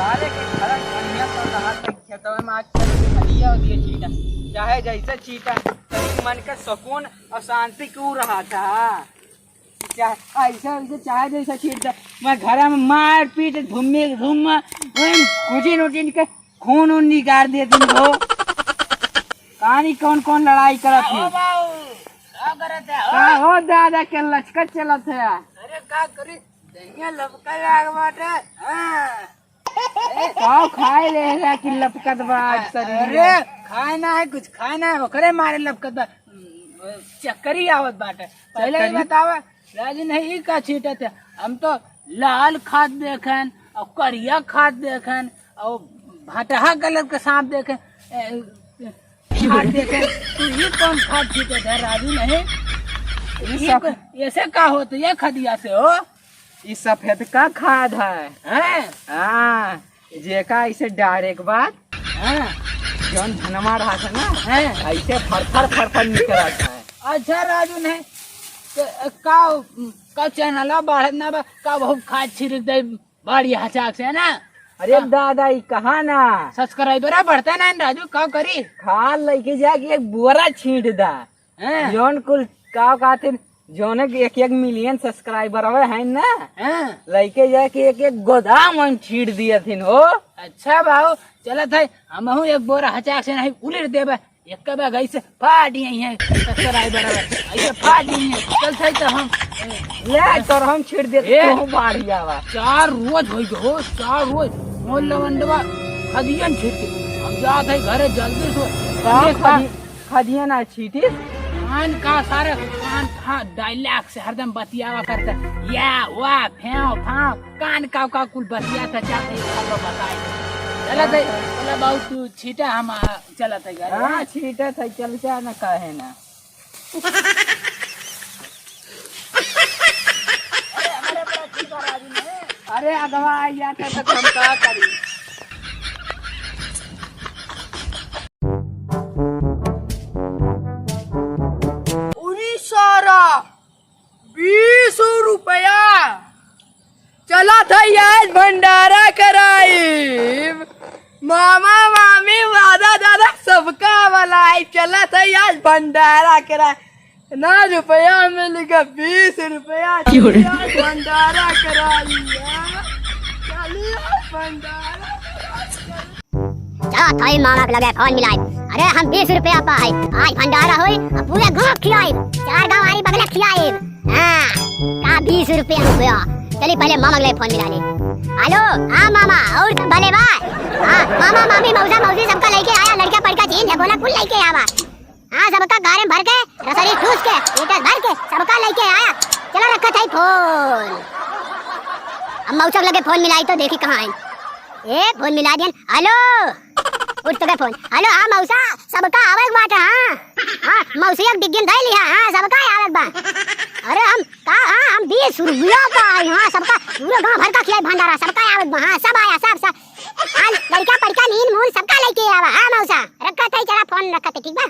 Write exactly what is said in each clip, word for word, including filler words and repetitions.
सारे के घर बढ़िया तो रहा था, खेतवा में आज चल के खलिया हो दिए छीटा, चाहे जैसे छीटा, तनी मन के सुकून और शांति क्यों रहा था। चाहे ऐसा, ऐसा चाहे जैसा छीट दे, मैं घर में मार पीट, धुम्मी धुम्मा, ओए कुचिन उचिन के खून उन निकाल दे तुम हो। कहानी कौन कौन लड़ाई करत हो है? बाबू, का करत है हो? का हो दादा के लचकत चलत है? अरे का करी, दहिया लपका लाग बाटे। हाँ। का खाए ले है कि लपकत बा आज शरीर में? अरे, खाए ना है, कुछ खाए ना है, ओकरे मारे लपकत बा। चक्करी आवत बाटे। पहले ही चक्करी? बतावा, राजू नहीं, ई का छीटत है? हम तो लाल खाद देखेन, और करिया खाद देखेन, और भटहा कलर के सांप देखेन, ए, खाद देखेन। तू ई कौन खाद छीटत है, राजू नहीं? ई ई सब क-, ऐसे का होत है, ये खदिया से हो? ई सफेद का खाद है? हैं? हाँ, जेका ऐसे डायरेक्ट बात, हाँ। जौन धनमा रहा था ना, हैं? ऐसे फरफर फरफर निकलत है। अच्छा राजू नहीं, तो का, का चैनल बढ़त ना बा, का बहुत खाद छिड़क दे बाड़ी हचाक से ना? अरे का? दादा, ई कहा ना। सब्सक्राइबर बढ़ता ना राजू, का करी? खाद लेके जाके एक बोरा छीट दा। हैं? जौन कुल का कहथिन, जौने के एक एक मिलियन सब्सक्राइबर हवे हैं ना, हैं? लइके जाके एक एक गोदाम हम छीट दिए थिन हो। अच्छा बाबू, चलत है, हमहू एक बोरा हचाक से नहीं उलिर देबे, एक बा गई से फाट यही है सब्सक्राइबर हवे, ऐसे फाट यही है। चल सही तो हम, ए, ले तोर हम छीट दे, ए, तू बाढ़ जावा। चार रोज होई गो, चार रोज मोर लवंडवा खदियन छीट के हम जात है घरे जल्दी से। का ये का खदी-, खदिया ना छीटिस? कान का सारे कान, हाँ, डायलॉग से हरदम बतियावा करता। या, वाह, फैंव, फांव, कान का, का कुल बतिया था, चाहते ही सब बताए। चला थे, चला बाबू, तू छीटा, हम, आ, चला थे घर, हाँ, हाँ? छीटा था, चल जा ना, काहे ना। अरे, अगवा आ गया था, तो हम का करी? उरी सारा बीस रुपया। चला था आज भंडारा कराइब। मामा मामी दादा दादा सबका बलाई। चला था आज भंडारा कराइब। ना रुपया मिल गया, बीस रुपया। क्यों रे? चलिया भंडारा करा लिया। चलिया भंडारा करा लिया। चला थाई मामा के लगे फोन मिलाई। अरे हम बीस रुपया पाए, आज भंडारा होई, अब पूरे गांव खियाई, चार गांव आरी बगले खियाई। हाँ, का बीस रुपया हो गया। चली पहले मामा के लगे फोन मिला ले। हेलो, हाँ मामा, और सब भले बा? हाँ, मामा, मामी, मौसा, मौसी सबका लेके आया, लड़का पड़का चीन है, बोला कुल लेके आवा। हाँ, सबका गारे में भर के, रसरी ठूस के, लीटर भर के, सबका लेके आया। चला रखा था ही फोन। अब मौसा के लगे फोन मिलाई तो देखी कहाँ है। ए, फोन मिला दियन। हेलो, उठ तो गए फोन। हेलो, हाँ मौसा, सबका आवे के बाटे, हाँ। हाँ, मौसिया के डिग्गी में धइली है, हाँ, सबका आवे के बा। अरे हम, का, हाँ, हम बीस रुपया पाए, हाँ, सबका, पूरे गांव भर का खियाई भंडारा, सबका आवे के बा, हाँ, सब आया, सब, सब। हाँ, लड़का पड़का नीन मून सबका लेके आवा। हाँ मौसा, रखा थे, चला फोन रखा थे, ठीक बा?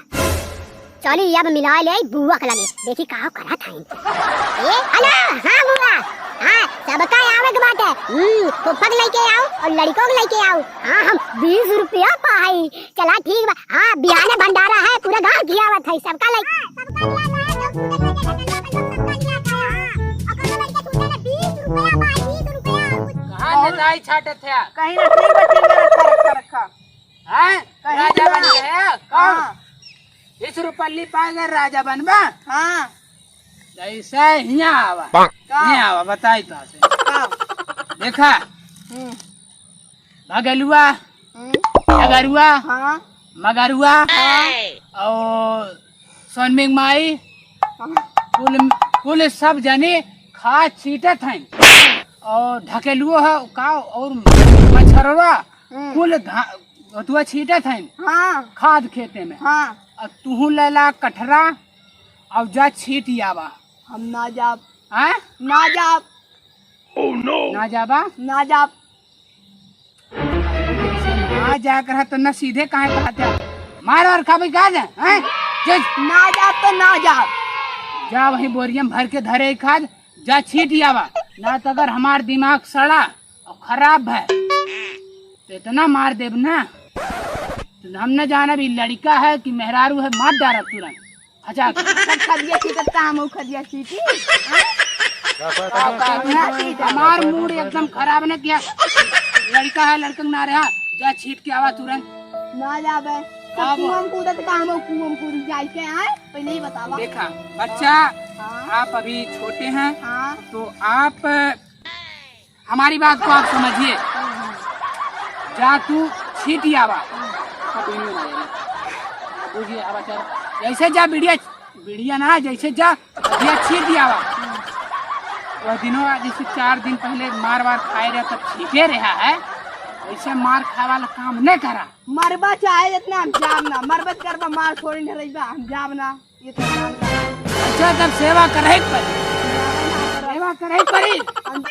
चली अब मिला ले बुआ के लगे, देखी का करत है। ए, हेलो, हाँ बुआ, हाँ, सबका आवे के बाटे। हम्म, फुफ्फा के लेके आओ और लड़कों के लेके आओ। हाँ, हम बीस रुपया पाई। चला ठीक बा, हाँ, बिहाने भंडारा है, पूरा गांव खियावत है, सबका लेके। कहाँ नेताई छाटत है? कहीं ना, ठीक बा, ठीक बा, रखा, रखा, रखा। हैं? कहीं राजा ना। बन गया? कौन? हाँ। बीस रुपया ली पाएगा, राजा बनबा? हाँ। ऐसा हियाँ आवा। का? हियाँ आवा, बताई तो से। का? देखा? हम्म। भगलुआ, हम्म। डगरुआ, हाँ। मगरुआ, हाँ। और सोनमिंग माई, हाँ। कुल, कुल सब जने खाद छीटत हैं। और ढकेलुओ है का, और मच्छरवा, हम्म। कुल धा-, ओतुआ छीटत हैं। हाँ। खाद खेते में। हाँ। अब तुहू ले ला कठरा, और जा छीट आवा। हम ना जाब। हैं? ना जाब। ना जाबा? ना जाब। ना जाए के रहा तो ना सीधे काहे कहत है? मार और खाबे का जा, हैं? जा। ना जाब तो ना जाब। जा वही बोरिया में भर के धरे खाद, जा छीट आवा। ना तो अगर हमार दिमाग सड़ा और खराब है। इतना मार देब ना, तो हम न जानब ई लड़िका है कि मेहरारू है, मार डारब तुरंत। अच्छा, सब खदिया छीटत का हम खदिया छीटी? हाँ? का, का, का, हमार मूड एकदम खराब न किया। लड़िका है, लड़िका ना रहा, जा छीट के आवा तुरंत। ना जाबे। तब अब कुआं में कूदत का हम कुआं में कूदी जाए के आए, पहले ही बतावा। देखा बच्चा, हाँ। आप अभी छोटे हैं, हाँ। तो आप हमारी बात को आप समझिए। जा तू छीट आवा। बुझिए, आवा चल। जैसे जा बिड़िया, बिड़िया ना, जैसे जा बिड़िया छीट आवा। वह दिनों जैसे चार दिन पहले मार वार खाए रहे, तब छीटे रहा है, वैसे मार खाए वाला काम नहीं करा। मरबा चाहे जितना हम जाब ना, मरबत करबा, मार थोड़ी न रहिबा, हम जाब ना। ये तो जाब ना। अच्छा, तब सेवा करे के पड़ी, सेवा करे के पड़ी। हम